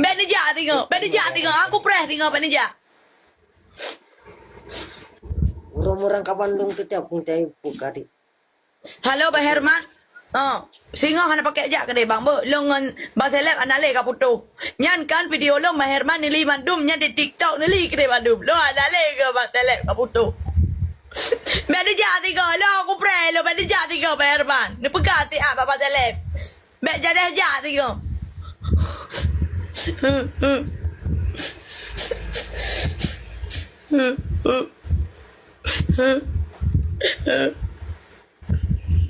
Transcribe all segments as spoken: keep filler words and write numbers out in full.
Bèk neujak singoh, bèk neujak singoh. Aku preh singoh, bèk neujak. Ureueng-ureueng ka Bandung teutab pun cai buka di. Halo, Bang Herman. Oh, singoh hana pakai jak keudeh, Bang. Beuh, lôn ngon Bang Seleb hana lé ka putôh. Nyan kan video lôn, Bang Herman neuli mandum nyan di TikTok neuli keudeh mandum. Lôn hana lé keu Bang Seleb ka putôh. Bèk neujak singoh, lôn aku preh lôn, bèk neujak singoh, Bang Herman. Neupeugah siat bak Bang Seleb. Bèk jadeh jak singoh.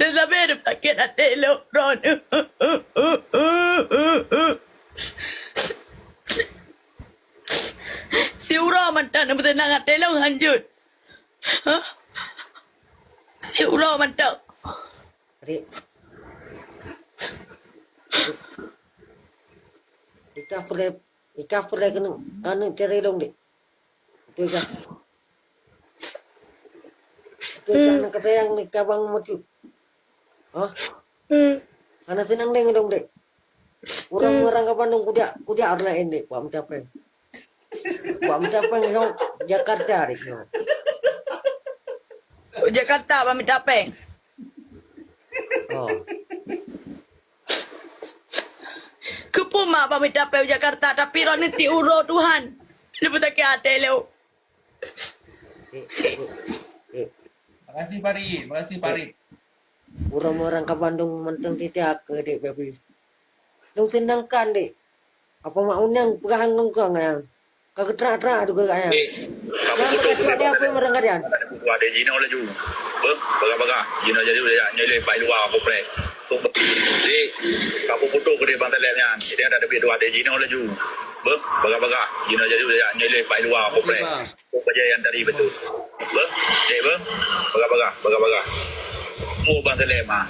Teusabe sakét até lôn droeneuh. Siuroe mantong neupeuseunang até lôn hanjeuet. Hah? Siuroe mantong. Adik. Ikah peureulèe, ikah peureulèe keuneuk, keuneuk cerai lôn, Dik. Betul kah? Betul kah, hmm, aneuk kasayang ni, kah Bang Mati? Hah? Hmm. Hana seunang deng dong, Dek. Urang, hmm, urang ka Bandung kujak, kujak urang laén, Dek, buat meucapéng. Buat meucapéng nyoe Jakarta, Dek, nyoe. Jakarta buat meucapéng. Oh. Keupeue mak bak mita pèe u Jakarta, tapi droeneuh ti uroe Tuhan. Leubeh sakét até lé. Eh, eh, eh. Makasih, Farid. Makasih, Farid. Ureueng-ureueng ka Bandung mantong titah keu Dek Baby. Lôn seunang kan, Dek. Apa mak uneung peugah ngon kong, Ayang? Ka geutrak-trak tu keu Ayang. Eh, kamu betul, betul, betul. Apa yang merengah dia? Ada buku ada jinoe laju. Beuh, bagah-bagah. Jinoe jadi udah nyoe lé pai luwa aku preh. Tu, Dek, kamu betul keu dia Bang Telek nyan. Dia ada lebih dua ada jinoe laju. Beuh, bagah-bagah. Jinoe jadi udah nyoe lé pai luwa aku preh. Bang. Peue bajèe nyang tadi beutôi. Beuh, dek beuh. Bagah-bagah, bagah-bagah. Peue Bang Telek mah.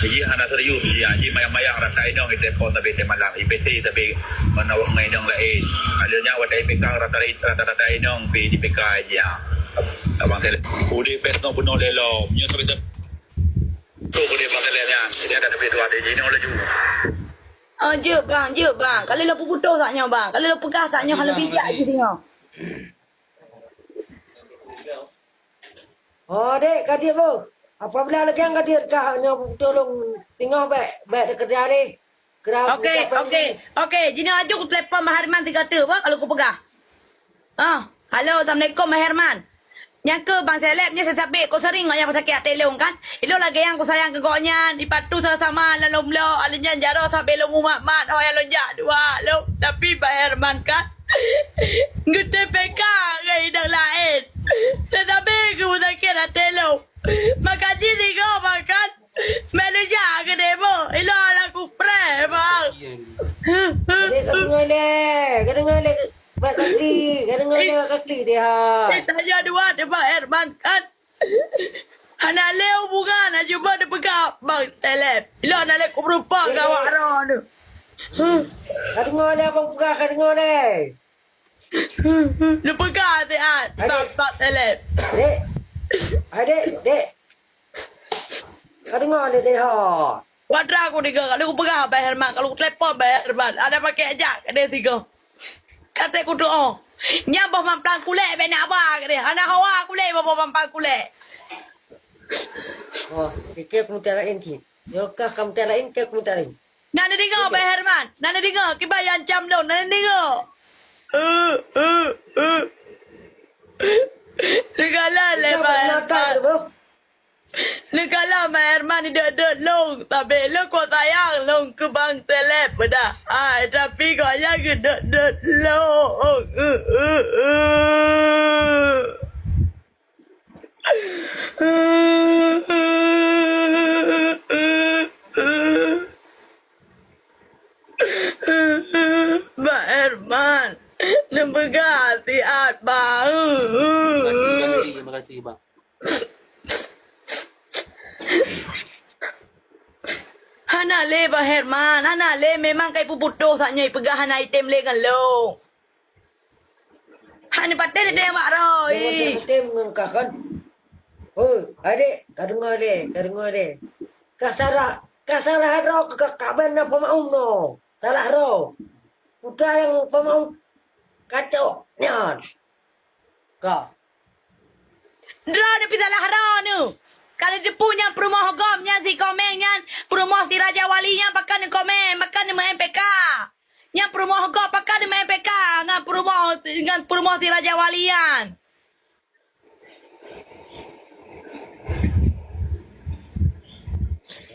Jih hana serius, jih, jih mayang-mayang rata inong iteupon sabe teumalam. I P C sabe ngon awak ngon inong laén. Aleuh nyan watèe I P K rata-rata, rata-rata inong pi di P K jih. Abang Telek. Udép pèt ngon bunoe lé lom. Nyoe sabe tu udép Bang Telek nyan. Jadi ada lebih dua D J inong laju. Oh, jeuet bang, jeuet bang. Ka lheueh lôn peuputoh sak nyoe bang. Ka lheueh lôn peugah sak nyoe hana bijak jih singoh. Oh, dek, ka jeuet boh. Apabila lagèe nyan ka jeuet kah nyoe peuputoh lôn singoh bèk, bèk teukeureuja deh. Oke, oke, oke. Jinoe aju kutelepon Bang Herman sigoe teuk bah, ka lheueh kupeugah. Ah, halo, assalamualaikum, Bang Herman. Nyang keu Bang Seleb nyan sisabé, kok sering ngon nyang sakét até lôn kan? Ilôn lagèe nyang kusayang keu gobnyan, ipatu sama-sama lam lôn bloe, alèh nyan jaroe sabe lôn mumat-mat, ho nyang lôn jak dua lôn. Tapi Bang Herman kan, geuteu P K ngon inong laén. Sisabé keu sakét até lôn. Maka jih sigoe makan. Meuneujak keudeh boh, ilôn laku preh, bang. Dek, ka deungoe lé, ka deungoe lé, Mak Kaki, ka deungoe lé, Mak Kaki deh, ha. Eh, tanyoe dua teuh Bang Herman kan. Hana lé hubungan, na cuba teupeugah Bang Seleb. Ilôn hana lé kupeurupa keu awak droeneuh. Ka deungoe lé, abang peugah, ka deungoe lé. Neupeugah siat, Bang, Bang Seleb. Dek. Hai, dek, dek. Ka deungoe lé deh, ha. Wadra kudeungoe, ka lheueh kupeugah Bang Herman, ka lheueh kutelepon Bang Herman. Hana pakai jak keudeh sigoe. Ka trép kudoe. Nyan boh mamplang kulèk bèk neuba keudeh. Hana hawa kulèk boh, boh mamplang kulèk. Oh, pike keumeuteun laén cit. Nyoe kah keumeuteun laén, keu keumeuteun laén. Na neudeungoe, Bang Herman? Na neudeungoe? Kiban nyang cam lôn, na neudeungoe? Neukalon lé Bang Herman. Neukalon Bang Herman idot-dot lôn, tapi lôn kok sayang lôn keu Bang Seleb beudah. Ai, tapi gobnyan geudot-dot lôn. Bang Herman, neupeugah siat, Bang. Terima kasih, terima kasih, terima kasih, Bang. Hana lé, Bang Herman, hana lé. Memang ka ipeuputoh sak nyoe, ipeugah hana item lé ngon lôn. Hana patéh teudeung bak droe. Jangan sampai tem ngon kah kan. Hoi, adek, ka deungoe lé, ka deungoe lé. Ka salah, ka salah droe, ka, ka ban na peumaum no. Salah droe. Putra nyang peumaut kacok nyan. Ka. Droeneuh pih salah droeneuh. Ka lheueh teupeu nyang peurumoh gob nyan si Komeng nyan, peurumoh si Raja Wali nyan pakon neukomeng, pakon neumeu-M P K. Nyang peurumoh gob pakon neumeu-M P K ngon peurumoh, ngon peurumoh si Raja Wali nyan.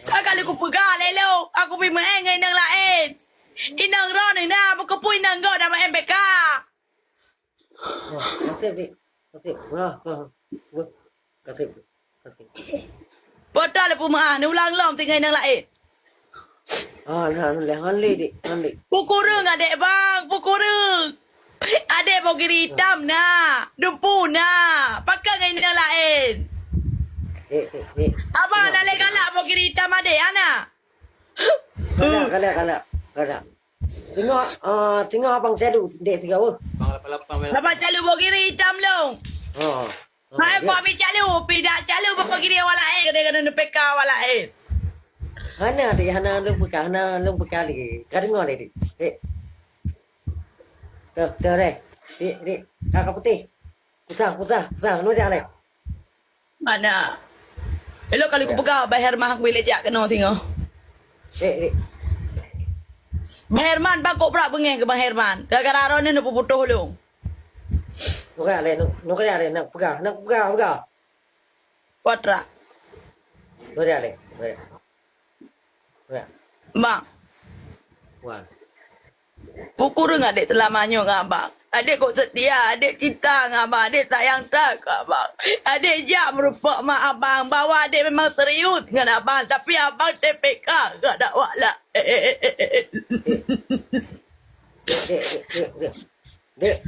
Ka kali kupeugah lé lôn, aku pih meu'en ngon inong laén. Inong droeneuh na, meukeupui inong gob na meu'en M P K. Wah, kaseb, Dik. Kaseb. Wah, wah, wah. Kaseb, Dik. Kaseb. Bodoh lé peumeu'ah, neulang lom tinggai inong laén. Ah, nah, nah, lé, han lé, Dik, han lé. Pukureueng adék bang, pukureueng. Adék bogiri itam na, dumpu na, pakon ngon inong laén. Dik, Dik, Dik. Abang na lé galak bogiri itam adék, ana. Galak, galak, galak, galak. Tengok, ah, tengok abang calu, Dik, tiga, oh. Abang calu bogiri itam long. Ha. Hai, kok bi calu, pi dak calu bogiri awak laén, kadang-kadang N P K awak laén. Hana, Dik, hana lôn peuka, hana lôn peuka lagi. Ka deungoe lé, Dik. Dik. Tuh, tuh deh. Dik, Dik. Ka, ka putéh. Pusang, pusang, pusang. Nu jak lé. Mana? Elok kali kupeugah Bang Herman aku boleh jak keunoe singoh. Dik, Dik. Bang Herman, bang kok brat beungéh keu Bang Herman. Gara-gara droeneuh neupeuputoh lôn. Nukaya lé, nu, nukaya lé, nak peugah, nak peugah, peugah. Patra. Nukaya lé, nukaya. Nukaya. Bang. Wan. Pukureueng adék seulama nyoe ngon abang. Adék kok seutia, adék cinta ngon abang, adék sayang that keu abang. Adék jak meurumpok mak abang bahwa adék memang serius ngon abang, tapi abang T P K keu dakwah laén. Dek, dek, dek, dek. Dek.